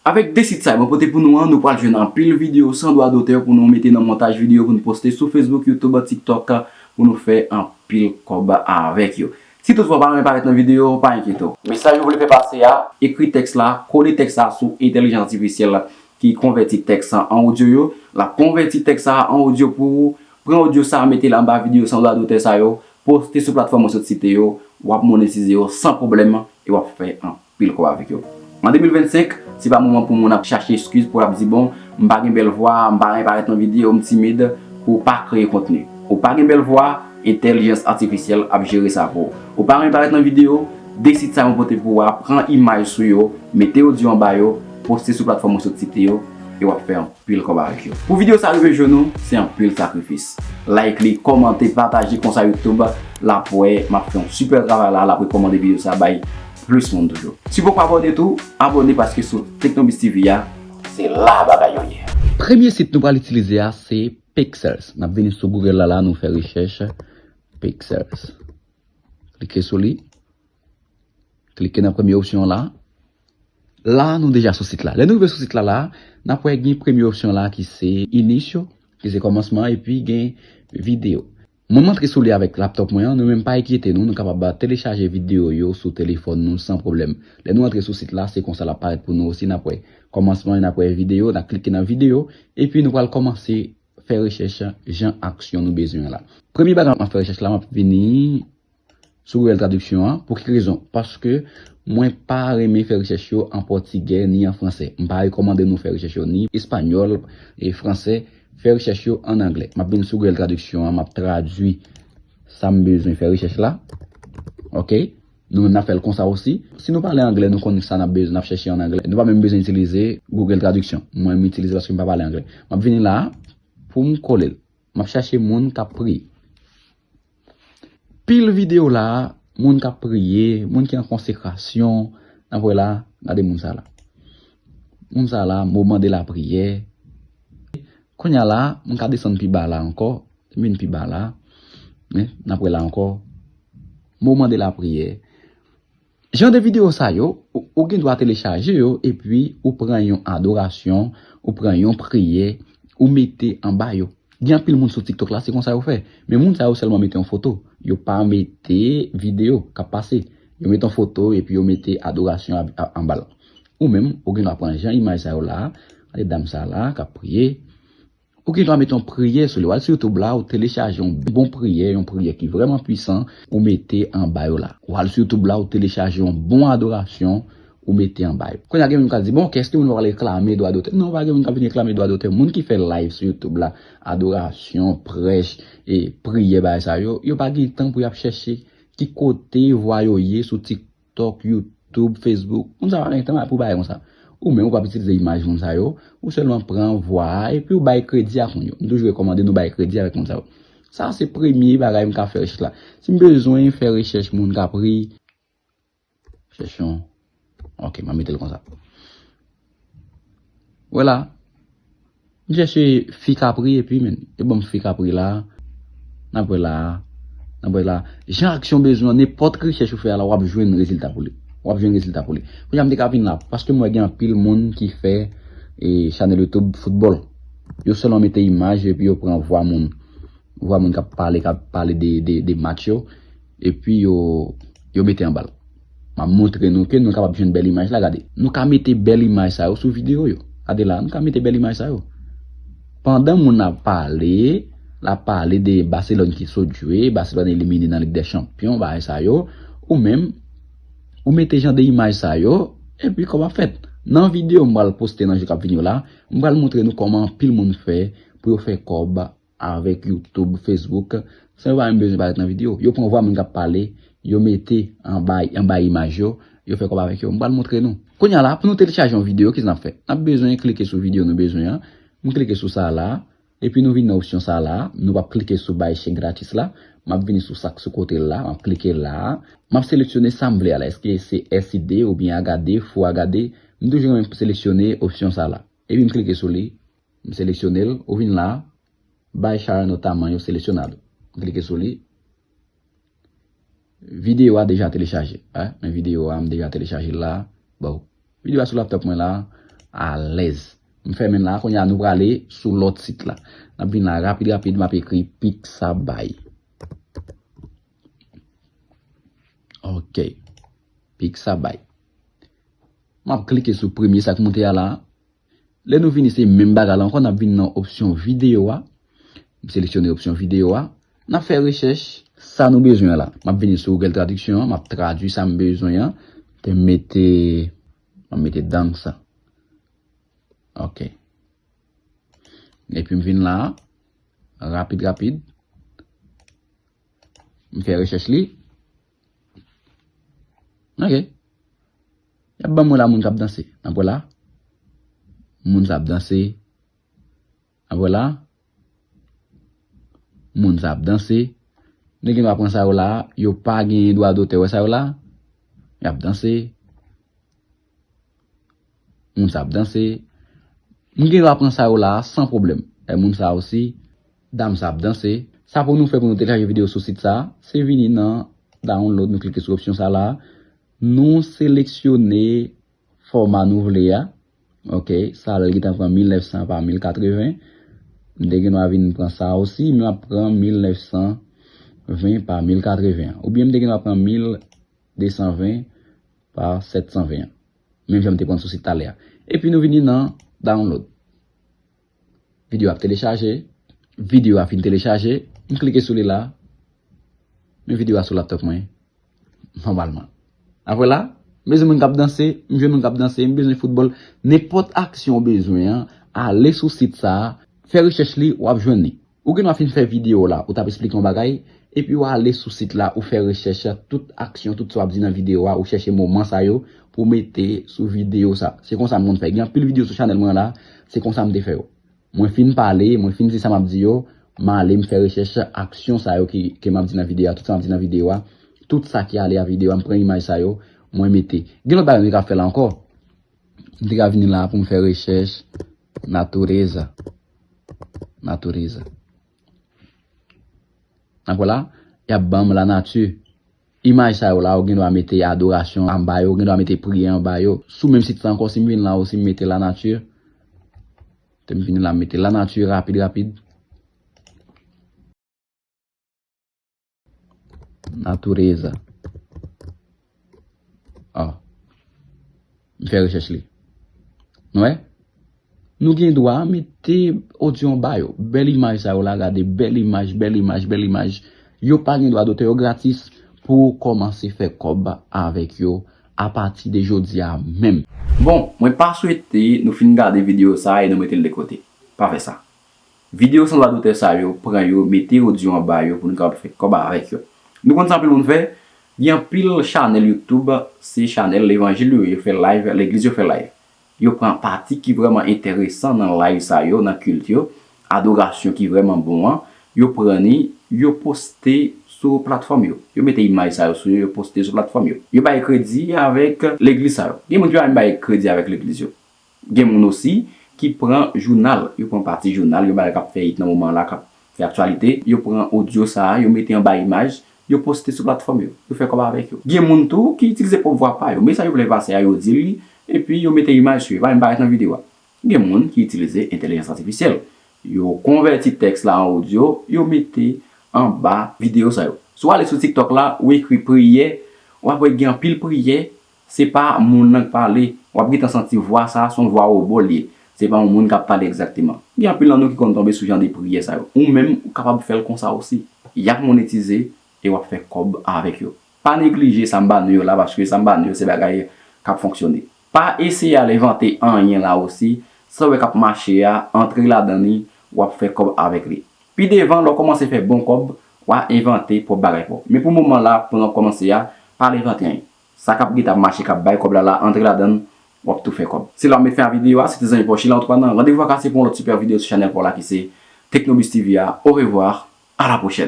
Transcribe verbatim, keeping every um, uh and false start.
Avèk de sit sa yo mwen pote pou nou an, nou pral jwenn anpil videyo san dwa dotè pou nou mete nan montaj videyo pou nou poste sou Facebook, YouTube, TikTok, pou nou fè anpil kòb avèk yo. Si toutfwa w pa renmen parèt nan videyo, pa enkyete w. Mesaj ou vle fè pase a, ekri tèks la, kole tèks la sou entèlijans atifisyèl ki konvèti tèks an odyo yo. L ap konvèti tèks sa an odyo pou ou. Pran odyo sa, mete l anba videyo san dwa dotè sa yo, poste sou platfòm ou sot site yo, w ap monetize yo san pwoblèm e w ap fè anpil kòb avèk yo. An de mil vennsenk, se pa moman pou moun ap chache eskiz pou l ap di, "Bon, m pa gen bèl vwa, m pa renmen parèt nan videyo, m timid," pou w pa kreye kontni. Ou pa gen bèl vwa, entèlijans atifisyèl ap jere sa pou ou. Ou pa renmen parèt nan videyo, de sit sa yo mwen pote pou ou a, pran imaj sou yo, mete odyo anba yo, poste sou platfòm ou sot site yo, e w ap fè anpil kòb avèk yo. Pou videyo sa rive jwenn ou, se anpil sakrifis. Like li, kòmante, pataje, konsa YouTube l ap wè m ap fè yon sipè travay la, l ap rekòmande videyo sa bay plis moun toujou. Si w poko abòne tou, abòne paske sou Teknobis T V a, se la bagay yo ye. Premye sit nou pral itilize a se Pexels. N ap vini sou Google la, la nou fè rechèch Pexels. Klike sou li. Klike nan premye opsyon la. La, nou deja sou sit la. Lè nou rive sou sit la, la, n ap wè gen premye opsyon la ki se initio, ki se kòmansman, epi gen videyo. Mwen, m antre sou li avèk laptòp mwen an, nou menm pa enkyete nou, nou kapab telechaje videyo yo sou telefòn nou san pwoblèm. Lè nou antre sou sit la, se konsa l ap parèt pou nou osi, n ap wè kòmansman, n ap wè videyo, n ap klike nan videyo, epi nou pral kòmanse fè rechèch jan aksyon nou bezwen an la. Premye bagay m ap fè rechèch la, m ap vini sou Google Traduction an. Pou ki rezon? Paske mwen pa renmen fè rechèch yo an pòtigè ni an fransè. M pa rekòmande nou fè rechèch yo ni espanyòl e fransè. Fè rechèch yo an anglè. M ap vin sou Google Traduction an, m ap tradui sa m bezwen fè rechèch la. Oke? Nou menm n ap fè l konsa osi. Si nou pale anglè, nou konn sa n ap bezwen, n ap chèche an anglè. Nou pa menm bezwen itilize Google Traduction. Mwen, m itilize paske m pa pale anglè. M ap vini la pou m kole l. M ap chache moun k ap priye. Pil videyo la, moun k ap priye, moun ki an konsekrasyon, n ap wè la, gade moun sa la. Moun sa la, moman de lapriyè. Kounye a la, m ka desann pi ba la ankò, m vin pi ba la, men, n ap wè la ankò. Moman de lapriyè. Jan de videyo sa yo, ou, ou gen dwa telechaje yo, epi ou pran yon adorasyon, ou pran yon priyè, ou mete anba yo. Gen anpil moun sou TikTok la, se konsa yo fè. Men moun sa yo sèlman mete yon foto. Yo pa mete videyo k ap pase. Yo mete yon foto epi yo mete adorasyon a, a, anba l. Ou menm, ou gen dwa pran jan imaj sa yo la. Gade dam sa la, k ap priye. Ou gen dwa mete yon priyè sou li. W al sou YouTube la, ou telechaje yon bon priyè, yon priyè ki vrèman pwisan, ou mete anba yo la. W al sou YouTube la, ou telechaje yon bon adorasyon, ou mete anba yo. Kounye a gen moun k ap di, "Bon, èske moun yo pral reklame dwa dotè?" Non, pa gen moun k ap vin reklame dwa dotè. Moun ki fè live sou YouTube la, adorasyon, prèch, e priyè, bagay sa yo, yo pa gen tan pou y ap chèche ki kote vwa yo ye sou TikTok, YouTube, Facebook. Moun sa pa gen tan pou bagay konsa. Ou menm ou p ap itilize imaj moun sa yo, ou sèlman pran vwa a epi ou bay kredi ak moun yo. M toujou rekòmande nou bay kredi avèk moun sa yo. Sa se premye bagay m ka fè rechèch la. Si m bezwen fè rechèch moun k ap ri, chèch yon. Ok, m a mete l konsa. Wè la. M chèche fi k ap ri epi, men, yo ban m fi k ap ri la. N ap wè la. N ap wè la. Jan aksyon bezwen an, nenpòt rechèch ou fè a la, w ap jwenn rezilta pou li. W ap jwenn rezilta pou li. Kounye a m te ka vin la, paske m wè gen anpil moun ki fè, e, chanèl YouTube foutbòl. Yo sèlman mete imaj epi yo pran vwa moun. Vwa moun k ap pale, k ap pale de, de, de match yo, epi yo, yo mete anba l. M ap montre nou ke nou kapab jwenn bèl imaj la, gade. Nou ka mete bèl imaj sa yo sou videyo yo. Gade la, nou ka mete bèl imaj sa yo. Pandan moun ap pale, l ap pale de Barcelone ki sot jwe, Barcelone elimine nan Lig dè Chanpyon, bagay sa yo, ou menm, ou mete jan de imaj sa yo, epi kòb ap fèt. Nan videyo m pral poste nan jou k ap vini yo la, m pral montre nou kòman anpil moun fè pou yo fè kòb avèk YouTube, Facebook, san yo pa menm bezwen parèt nan videyo. Yo pran vwa moun k ap pale, yo mete anba, anba imaj yo, yo fè kòb avèk yo. M pral montre nou. Kounye a la, pou nou telechaje yon videyo, kisa n ap fè? N ap bezwen klike sou videyo nou bezwen an. M klike sou sa la, epi nou vin nan opsyon sa la, nou p ap klike sou bay chèk gratis la. M ap vini sou sa k sou kote l la, m ap klike la. M ap seleksyone sa m vle a la, èske se S I D oubyen H D, Full H D. M toujou renmen seleksyone opsyon sa la. Epi m klike sou li, m seleksyone l, ou vin la, bay Sharon notaman yo seleksyonado. M klike sou li. Videyo a deja telechaje. Hein? Men videyo a, m deja telechaje l la. Bon. Videyo a sou laptop mwen la. alèz. M fèmen l la, kounye a nou prale sou lòt sit la. N ap vin la rapid rapid, m ap ekri Pixabay. Ok. Pixabay. M ap klike sou premye sa k moute a la. Lè nou vini, se menm bagay la ankò, n ap vin nan opsyon videyo a. M seleksyone opsyon videyo a. N ap fè rechèch sa nou bezwen an la. M ap vini sou Google Traduction an, m ap tradui sa m bezwen an. Te m mete, m ap mete dansa. Ok. Epi m vin la, rapid, rapid. M fè rechèch li. Ok. Y ap ban mwen la moun k ap danse. N ap wè la. Moun sa ap danse. N ap wè la. Moun sa ap danse. Nou gen dwa pran sa yo la. Yo pa gen dwa dotè. Wè sa yo la. Y ap danse. Moun sa ap danse. M gen dwa pran sa yo la a san pwoblèm. E moun sa osi, dam sa ap danse. Sa pou nou fè pou nou telechaje videyo sou sit sa a, se vini nan download, nou klike sou opsyon sa la. Nou seleksyone fòma nou vle a. Ok, sa a l gentan pran mil nèf san pa mil katreven. M te gen dwa vin pran sa a osi, men m ap pran mil nèf san ven pa mil katreven an. Oubyen m te gen dwa pran mil de san ven pa sèt san ven an. Menm jan m te pran sou sit talè a. Epi nou vini nan download. Videyo ap telechaje. Videyo a fin telechaje. M klike sou li la. Men videyo a sou laptop mwen. Nòmalman. Apre la, m bezwen moun k ap danse, m jwenn moun k ap danse, m bezwen foutbòl. Nenpòt aksyon w bezwen an, ale sou sit sa a, fè rechèch li, w ap jwenn li. Ou gen dwa fin fè videyo w la, ou t ap esplike yon bagay, epi w ale sou sit la, ou fè rechèch tout aksyon, tout sa w ap di nan videyo a, ou chèche moman sa yo pou w mete sou videyo sa. Se konsa m konn fè. Gen anpil videyo sou chanèl mwen an la, se konsa m te fè yo. Mwen fin pale, mwen fin di sa m ap di yo, m ale m fè rechèch aksyon sa yo ki, ke m ap di nan videyo a, tout sa m ap di nan videyo a, tout sa ki ale a videyo a, m pran imaj sa yo, mwen mete. Gen lòt bagay mwen te ka fè la ankò. M te ka vini la pou m fè rechèch natureza. Natureza. N ap wè la, y ap ban m lanati. Imaj sa yo la, ou gen dwa mete adorasyon anba yo, ou gen dwa mete priyè anba yo. Sou menm sit sa ankò, si m vin la osi, m mete lanati. Te m vini la, m mete lanati rapid, rapid. Natureza. Ah. M fè rechèch li. Nou wè? Nou gen dwa mete odyo anba yo. Bèl imaj sa yo la, gade, bèl imaj, bèl imaj, bèl imaj. Yo pa gen dwa dotè, yo gratis pou w kòmanse fè kòb avèk yo apati de jodi a menm. Bon, mwen pa swete nou fin gade videyo sa a e nou mete l de kote. Pa fè sa. Videyo san dwa dotè sa yo, pran yo, mete odyo anba yo pou nou kapab fè kòb avèk yo. Nou konn sa anpil moun fè? Gen anpil chanèl YouTube, se chanèl levanjil yo, yo fè live, legliz yo fè live. Yo pran pati ki vrèman enteresan nan live sa yo, nan kilt yo, adorasyon ki vrèman bon an, yo pran li, yo poste sou platfòm yo. Yo mete imaj sa yo sou yo, yo poste sou platfòm yo. Yo bay kredi avèk legliz sa yo. Gen moun ki pa menm bay kredi avèk legliz yo. Gen moun osi ki pran jounal, yo pran pati jounal, yon bagay k ap fè it nan moman an la, k ap fè aktyalite, yo pran odyo sa a, yo mete anba imaj, yo poste sou platfòm yo, yo fè kòb avèk yo. Gen moun tou ki itilize pwòp vwa pa yo, mesaj yo vle pase a, yo di li, epi yo mete imaj sou yo, pa menm parèt nan videyo a. Gen moun ki itilize entèlijans atifisyèl, yo konvèti tèks la an odyo, yo mete anba videyo sa yo. Si w ale sou TikTok la, ou ekri priyè, w ap wè gen anpil priyè, se pa moun nan k pale, w ap gentan santi vwa sa a, se yon vwa wobò l ye. Se pa yon moun k ap pale egzakteman. Gen anpil nan nou ki konn tonbe sou jan de priyè sa yo. Ou menm, ou kapab fè l konsa osi. Y ap monetize e w ap fè kòb avèk yo. Pa neglije sa m ba nou yo la, paske sa m ba nou yo se bagay k ap fonksyone. Pa eseye al envante anyen la osi, sa w wè k ap mache a, antre ladan li, w ap fè kòb avèk li. Pi devan, lè w kòmanse fè bon kòb, w a envante pwòp bagay pa w. Men pou moman la, pandan w kòmanse a, pa al envante anyen. Sa k ap gentan ap mache, k ap bay kòb la la, antre ladan l, w ap tou fè kòb. Se la m met fen a videyo a, se te zanmi pa w Sheila Antoine. Randevou a kase pou yon lòt sipè videyo sou chanèl pa w la ki se Tecnobuzz T V a. Orevwa, a la pwochèn.